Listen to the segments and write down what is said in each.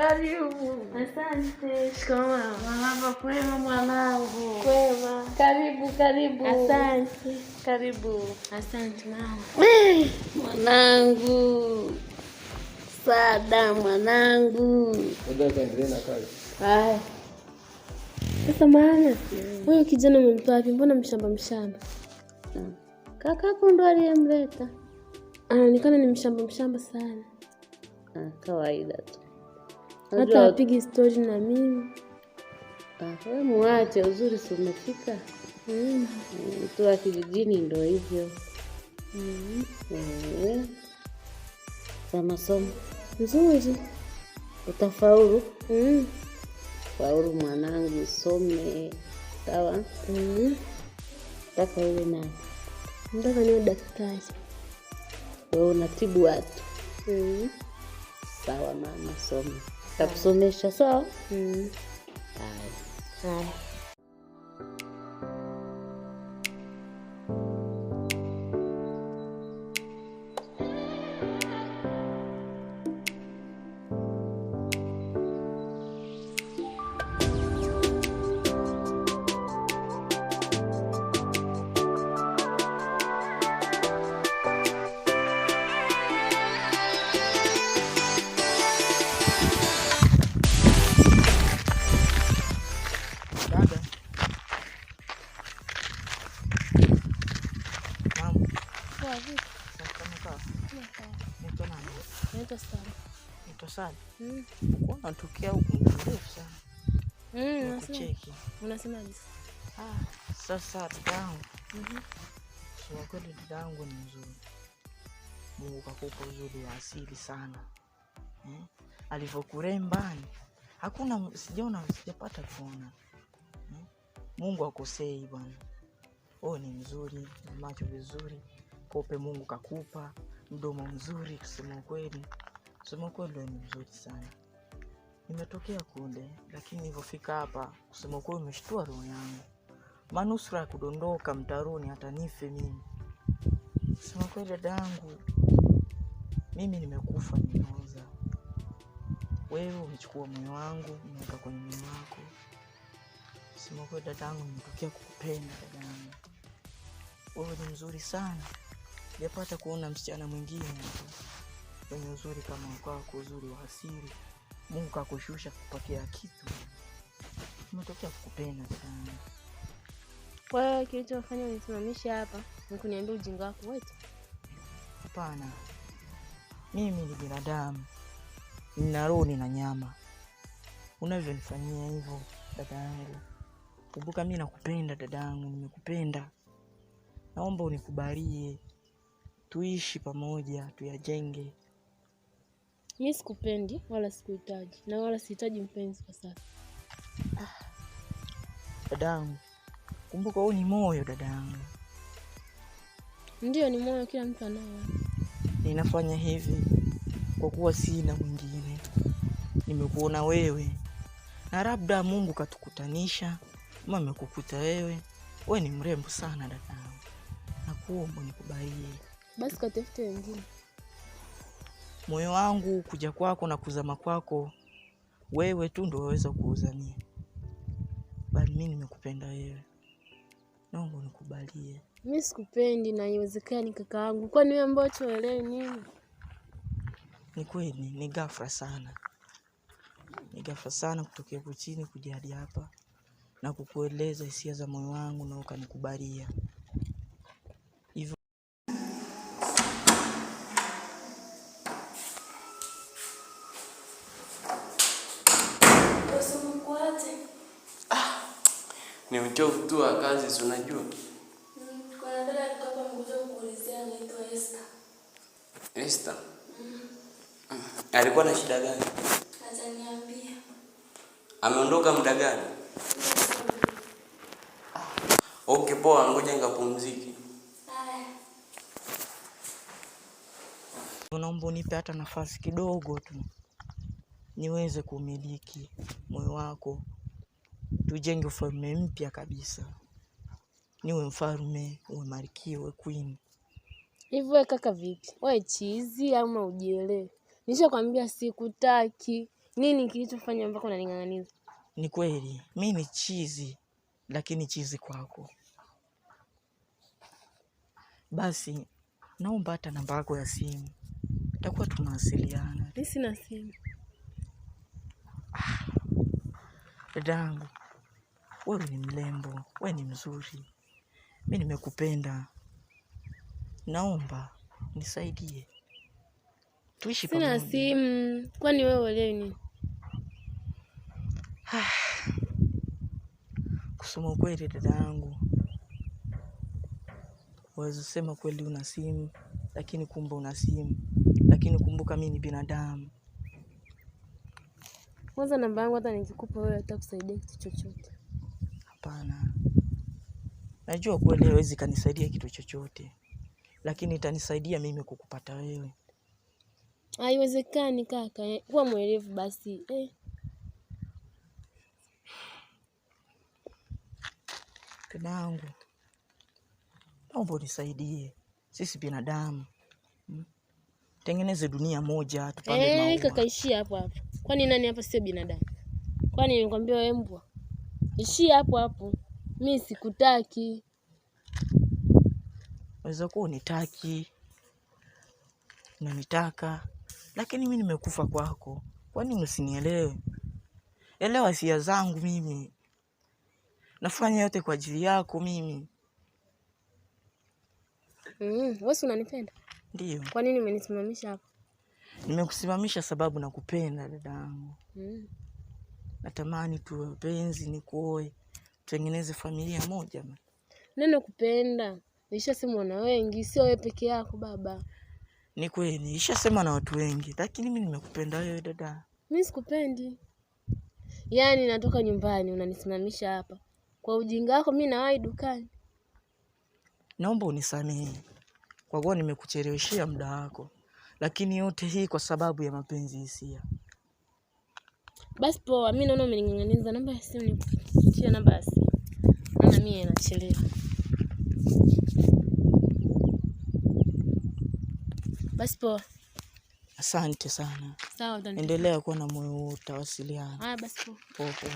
Karibu. Asante. Shikamoo. Marahaba. Kwema mwanangu. Kwema. Karibu, karibu. Asante. Karibu. Asante mama. Mwanangu. Sada mwanangu. Ngoja na kazi. Haya. Sasa maana huyu kijana umemtoa wapi? Mbona mshamba mshamba? Kakako ndo aliyemleta. Anaonekana ni mshamba mshamba sana. Ah, kawaida tu. Hata apigi stori na mimi. Ah, wewe muache, uzuri si umefika. Mtu wa kijijini ndo hivyo. Za masomo Nzuri. Utafaulu? Faulu mwanangu, usome. Sawa? Nataka uwe nani? Nataka niwe daktari. Wewe unatibu watu. Sawa mama, soma. Takusomesha, sawa? Haya. Haya. Dada. Mambo. Poa, vipi? Safi kama kawa. Naitwa nani? Naitwa Sara. Naitwa Sara. Uko unatokea huku muda mrefu sana. Nakucheki. Unasemaje? Sasa dadangu. Kusema kweli dadangu ni mzuri. Mungu kakupa uzuri wa asili sana. Alivyokuremba hakuna, sijaona, sijapata kuona. Mungu akosei bwana. Wewe ni mzuri, na macho vizuri. Kope Mungu kakupa, mdomo mzuri kusema kweli. Kusema kweli wewe ni mzuri sana. Nimetokea kule, lakini nilipofika hapa kusema kweli umeshtua roho yangu. Manusura ya kudondoka mtaroni hata nife mimi. Kusema kweli dadangu, mimi nimekufa nimeoza. Wewe umechukua moyo wangu, umeweka kwenye moyo wako. Kusema kweli dadangu, nimetokea kukupenda dadangu. Wewe ni mzuri sana. Sijapata kuona msichana mwingine mwenye uzuri kama wako, uzuri wa asili. Mungu kakushusha kukupatia kitu. Nimetokea kukupenda sana. Kwa hiyo kilichofanya unisimamishe hapa ni kuniambia ujinga wako wote? Hapana. Mimi ni binadamu. Nina roho, nina nyama. Unavyonifanyia hivyo dada yangu. Kumbuka mimi nakupenda dada yangu, nimekupenda. Naomba unikubalie. Tuishi pamoja, tuyajenge. Mimi sikupendi wala sikuhitaji, na wala sihitaji mpenzi kwa sasa. Dadangu, kumbuka huu ni moyo dadangu. Ndio, ni moyo, kila mtu anao. Ninafanya hivi kwa kuwa sina mwingine. Nimekuona wewe. Na labda Mungu katukutanisha, ama amekukuta wewe. Wewe ni mrembo sana dadangu. Nakuomba nikubalie. Basi katafute wengine. Moyo wangu kuja kwako na kuzama kwako, wewe tu ndio waweza kuuzania. Bali mimi nimekupenda wewe. Naomba unikubalie. Mimi sikupendi na haiwezekani kakaangu. Kwani wewe ambao tuelewi nini? Ni kweli, ni ghafla sana. Ni ghafla sana kutokea huku chini kuja hadi hapa na kukueleza hisia za moyo wangu na ukanikubalia. Hivyo Ni uchovu tu wa kazi, si unajua? Kuna dada alikuwa hapa amekuja kukuulizia, anaitwa Esther. Esther? Alikuwa na shida gani? Hajaniambia. Ameondoka muda gani? Okay, poa, ngoja nikapumzike. Haya. Naomba unipe hata nafasi kidogo tu niweze kumiliki moyo wako. Tujenge ufalme mpya kabisa. Niwe mfalme, uwe malkia, uwe queen. Hivi wewe kaka vipi? Wewe chizi ama ujielewe? Nishakwambia sikutaki. Nini kilichofanya mpaka unaning'ang'aniza? Ni kweli mi ni chizi, lakini chizi kwako. Basi naomba hata namba yako ya simu, takuwa tunawasiliana. Mimi sina simu. Dadangu, wewe ni mrembo, wewe ni mzuri, mi nimekupenda, naomba nisaidie tuishi Sina pamoja. simu. Kwani wewe uelewi nini? Kusema ukweli, dada yangu, waweza sema kweli una simu, lakini kumbe una simu, lakini kumbuka mi ni binadamu. Kwanza namba yangu hata nikikupa wewe hatakusaidia kitu chochote. Hapana, najua kweli haiwezi kanisaidia kitu chochote, lakini itanisaidia mimi kukupata wewe. Haiwezekani kaka, kuwa mwelevu basi. Dada yangu, naomba unisaidie, sisi binadamu tengeneze dunia moja, tupande maua. Kaka, ishia hapo hapo. Kwani nani hapa sio binadamu? Kwani nikwambia wewe mbwa? Ishia hapo hapo. Mimi sikutaki. Waweza kuwa unitaki, unanitaka, lakini mi nimekufa kwako. Kwa nini usinielewe? Elewa hisia zangu mimi, nafanya yote kwa ajili yako mimi. Wewe si unanipenda? Ndiyo, Kwa nini umenisimamisha hapa? nimekusimamisha sababu nakupenda dada yangu. Natamani tuwe wapenzi, nikuoe, tutengeneze familia moja. Neno kupenda nishasemwa na wengi, sio wewe peke yako baba. Ni kweli nishasema na watu wengi, lakini mi nimekupenda wewe dada. Mimi sikupendi. Yaani natoka nyumbani unanisimamisha hapa. Kwa ujinga wako mimi nawahi dukani. Naomba unisamehe kwa kuwa nimekucheleweshea muda wako, lakini yote hii kwa sababu ya mapenzi hisia. Basi poa, mimi naona umening'ang'aniza. Namba ya simu nikufikishie namba ya simu. Maana mimi nachelewa. Basi poa. Asante sana, Sawa, utani. endelea kuwa na moyo huo, tutawasiliana. Haya basi poa. Poa poa.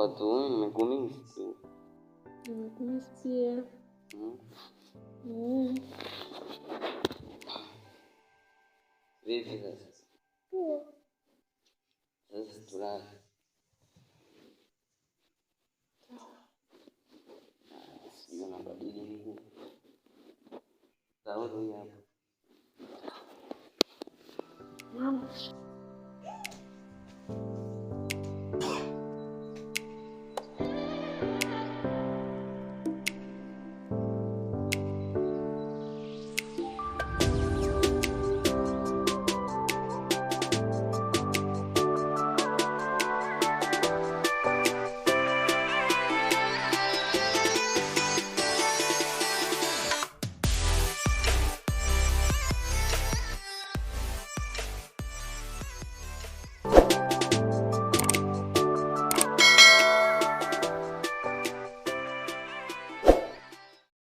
Poa tu, nimekumisi tu. Nimekumisi pia. Mm. Vipi sasa? Poa. Sasa tulale.